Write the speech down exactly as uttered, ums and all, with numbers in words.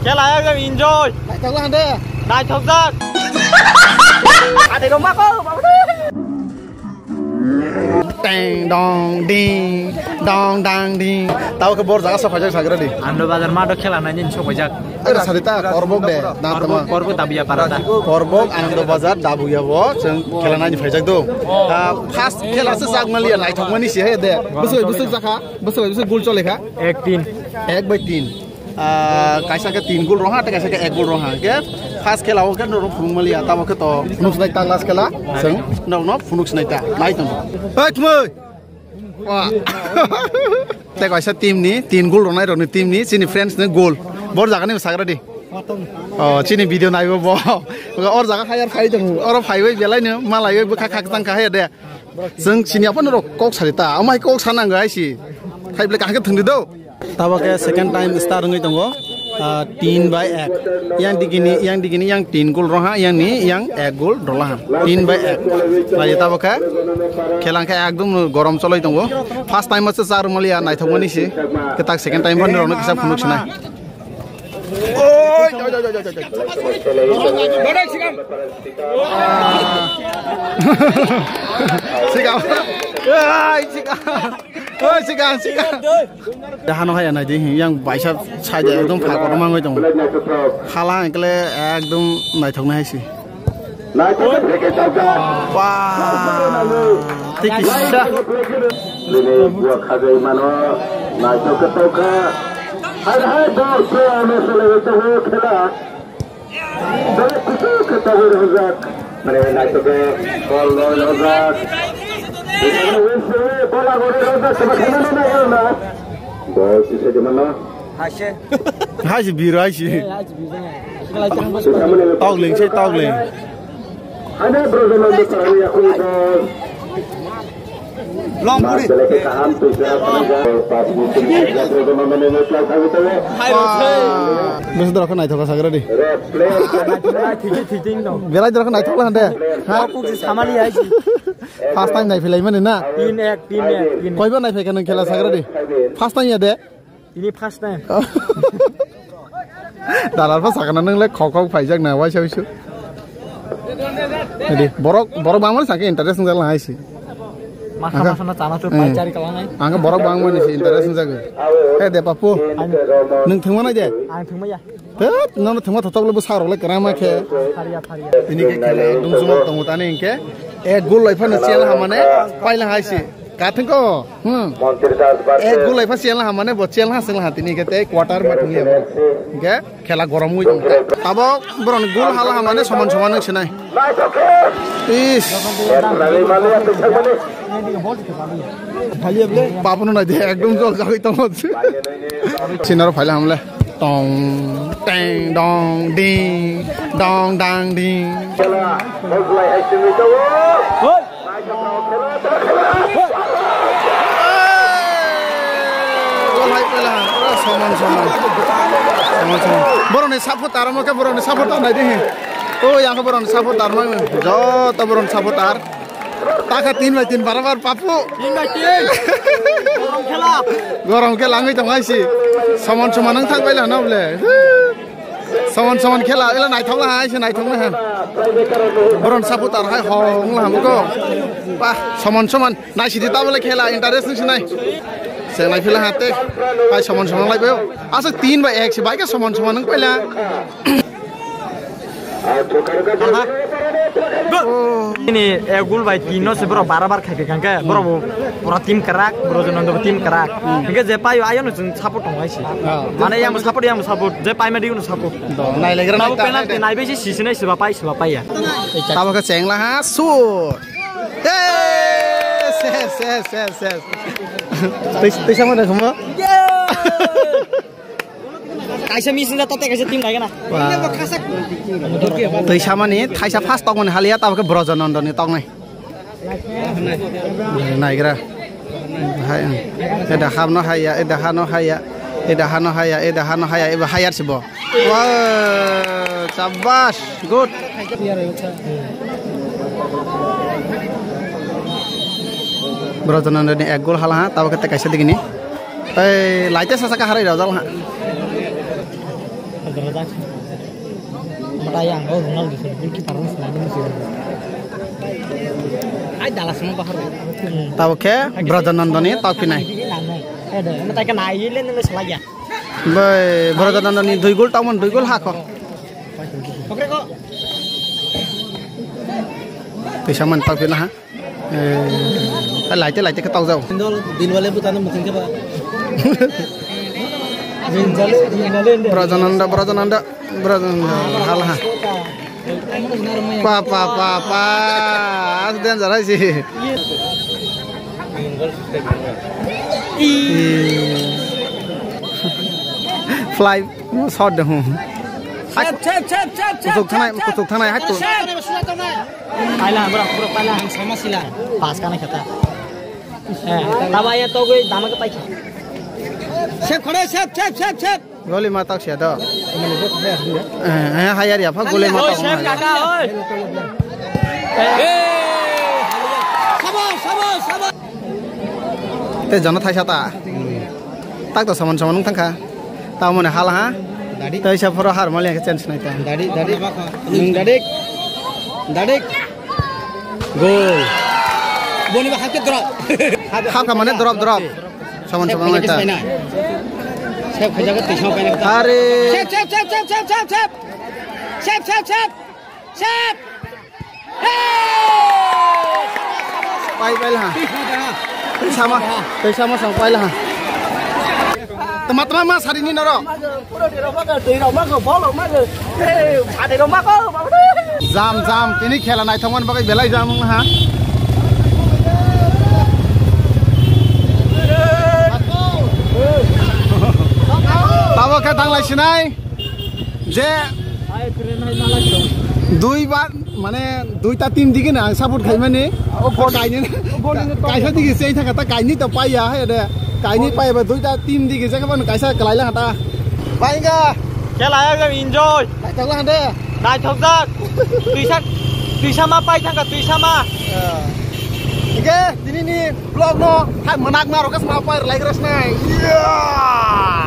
Khela ekdom enjoy. Naithok lang de. Naithokjak. Ade roma ko, babu de. Teng dong ding, dong dang ding. Tabo khe bor jaga sok phaijak sagra di. Ando bazar mato khela naini sok phaijak. Ada sarita korbok de, na tama. Korbok Dabuya para ta. Korbok Anando Bazar Dabuya bo chwng khela naini phaijak do. Ah, first khela se jak maliya naithok mani se he de. Bwswk bwswk jakha, bwswk bwswk gol chole kha. Ek tin. Ek bai tin. Ah, kaisa khe tin gol roha, tei kaisa khe ek gol roha. Ke first khela o khe norok phunuk maliya, tamo khe to phunuk sinai ta last khela, seng norok no phunuk sinai ta, nai tong. Hei, thumui! Wah. Tei kaisa team ni, tin gol ronai rokni team ni, chini friends ni gol. Bor jaga ni sagra di. Oh, chini video naibo bo. Or jaga hire phai tong, oro phaiwi belai no, malaiwi bwkha khak tang kha he de. Chwng chini aphano rok kok sari ta, amai kok sanang hai si. Khai ble kaham khe thwngdi do. Tabo khe second time start wngwi tongo. Ah, tin bai ek. Yang digini, yang digini, yang tin gol roha, yang ni, yang ek gol rola ha. Tin bai ek. Lai tabo khe khelang khe ekdom gorom choloi tongo. First time o se char maliya naithok mani si. Ketak second time phano rokno kisa phunuk sinai. Oi, oi, oi, oi, oi, oi. Sikam. Ai, sikam. Oi, sikam, sikam. Hano haya nai di, yang baisa saja ekdom phar kotor mangoi tongo. Hala engkle ekdom naithok nai si. Wah, tei kisa. Nini bua khajai mano, naithok khe tokha. Hai hai bor se ano sele to khela. Bor kutu khe tabo rojak. Mane naithok khe bol rojak. Bol rojak, sama khana na na. Bol kisa de mano. Haise. Haise biro haise. Togling se togling. Long puri. Bwswk dorok naithok sagra di. Belai dorok naithok hande. First time naiphilaimani na? Tin ek, tin ek, tin ek. Koiba naiphaikha nwng khela sagra di? First time ya de? Ini first time. Dalar pa sakana nang le khok khok phaijak na waisa wisu. Jadi borok borok bangmani sakhe interest nang jala haisi. Masa masa na chana tu pai chari kalangai. Ang borok bangmani si interest nang jago. He de papu. Nung thwngma nai de? Ang thwngma ya. Tet nono thwngma thotok le bwsa rok le kwrama khe. Pharia pharia. Ini khe khela dum juma tongo tani hinkhe. Ek gol lai phano chela hamane paila haisi. Kathwng ko, hmm. Ek gulai pha chel ha mane bo chel ha sel ha tini ke tei quarter ma thung ya bo. Ke khela gorom wi tong. Tabo boron gul hala ha mane soman soman nang sinai. Is. Papono nai de ekdom jol jagoi tong. Sinaro phaila hamle. Tong teng dong ding dong dang ding. Soman soman. Soman soman. Boroni supporter mo ke boroni supporter nai di. O yang boroni supporter mo. Joto boroni supporter. Taka tin bai tin barabar papu. Tin bai tin. Gorom khela. Gorom khela ngai tong aisi. Soman soman nang thang bai la na ble. Soman soman khela ila naithok la hai se naithok na ha. Boron supporter hai hong la hamko. Bah soman soman naisidi tabole khela interest nang sinai. Se nai phila hate. Hai soman soman lai bayo. Asa tin bai ek se bai ka soman soman nang paila. Aha. Ini egul bai tin no se bro barabar khai khai kangke bro bo pura team kerak bro jono do team kerak. Hingke je payo ayo no chwng support tong hai si. Mane yang support yang support je pai ma di no support. Nai legra nai penalty nai besi sisi nai seba pai seba pai ya. Tabo ke chengla ha sur. Yes yes yes yes. Tei tei sama da khamo. Kaisa missing jata tei kaisa team laigana. Tei samani thaisa first tokmani haliya tabok ke Brojonondoni toknai. Naigra. Hai. Eda hano haya, eda hano haya, eda hano haya, eda hano haya, eba hayar sibo. Wah, sabas, good. Brojonondoni ek gol hala ha, tabok ke tei kaisa digini. Ei, laite sasaka harai rajal ha. Rajak. Mata yang, oh, Ronaldo sini, goalkeeper rung sini, ini sini. Ai, dalas semua bahar. Hmm. Tabo khe Brajanandani tau pinai. Ini nang, eh, dah, mata kena air le, ini selagi ya. Bai, Brajanandani dui gol, tau man dui gol hako. Oke kok. Tisa man tau pina ha. Eh, laite, laite khe tau jao. Dol, din wale butano mukhang khe ba. Din jale, din jale, din. Brajananda, Brajananda, Brajananda, hal ha. Pa, pa, pa, pa. As danger hai si. Fly, shot de hu. Chep, chep, chep, chep, chep, kutuk thanai, chep, chep. Kutuk thanai, hai tu. Chep. Paila, bro, bro, paila. Ang sama sila. Pas kana khata. Eh, taba ya to goi dama ke paikha. Sep khore, sep, sep, sep, sep. Goli ma tak sia do. Eh, eh, hayar ya, pha goli ma tak. Oi, sep kaka, oi. Eh. Sabo, sabo, sabo. Te jono thaisa ta. Tak to saman saman wng thangkha. Tamoni hala ha. Dadi. Tei sa phoro har mali ke chance nai ta. Dadi, dadi. Nung dadi. Dadi. Gol. Boni ba hakte drop. Hakka mane drop, drop. Saman saman nai ta. Sep khajaga tisa paina. Are. Sep, sep, sep, sep, sep, sep. Sep, sep, sep. Sep. Pai, pai la. Tei sama, tei sama sang pai la. Tama, tama ma sari ni noro. Jam, jam, tini khela naithok man bagwi belai jam wng ha. Tabo khe thanglai sinai. Je dui bar, mane, duita team dige na ang support khaimani. O kaini, kaisa dige sei thangkha, ta kaini to paiya, hai de. Kaini paiba duita team dige je khe ban kaisa kalai lang ta. Painga. Khela ekdom enjoy. Naithok lang de. Naithok jak. Tuisa, tuisa ma pai thangkha, tuisa ma. Ige, tini ni vlog no hai manak ma rokas ma pai lai gras nai. Yeah.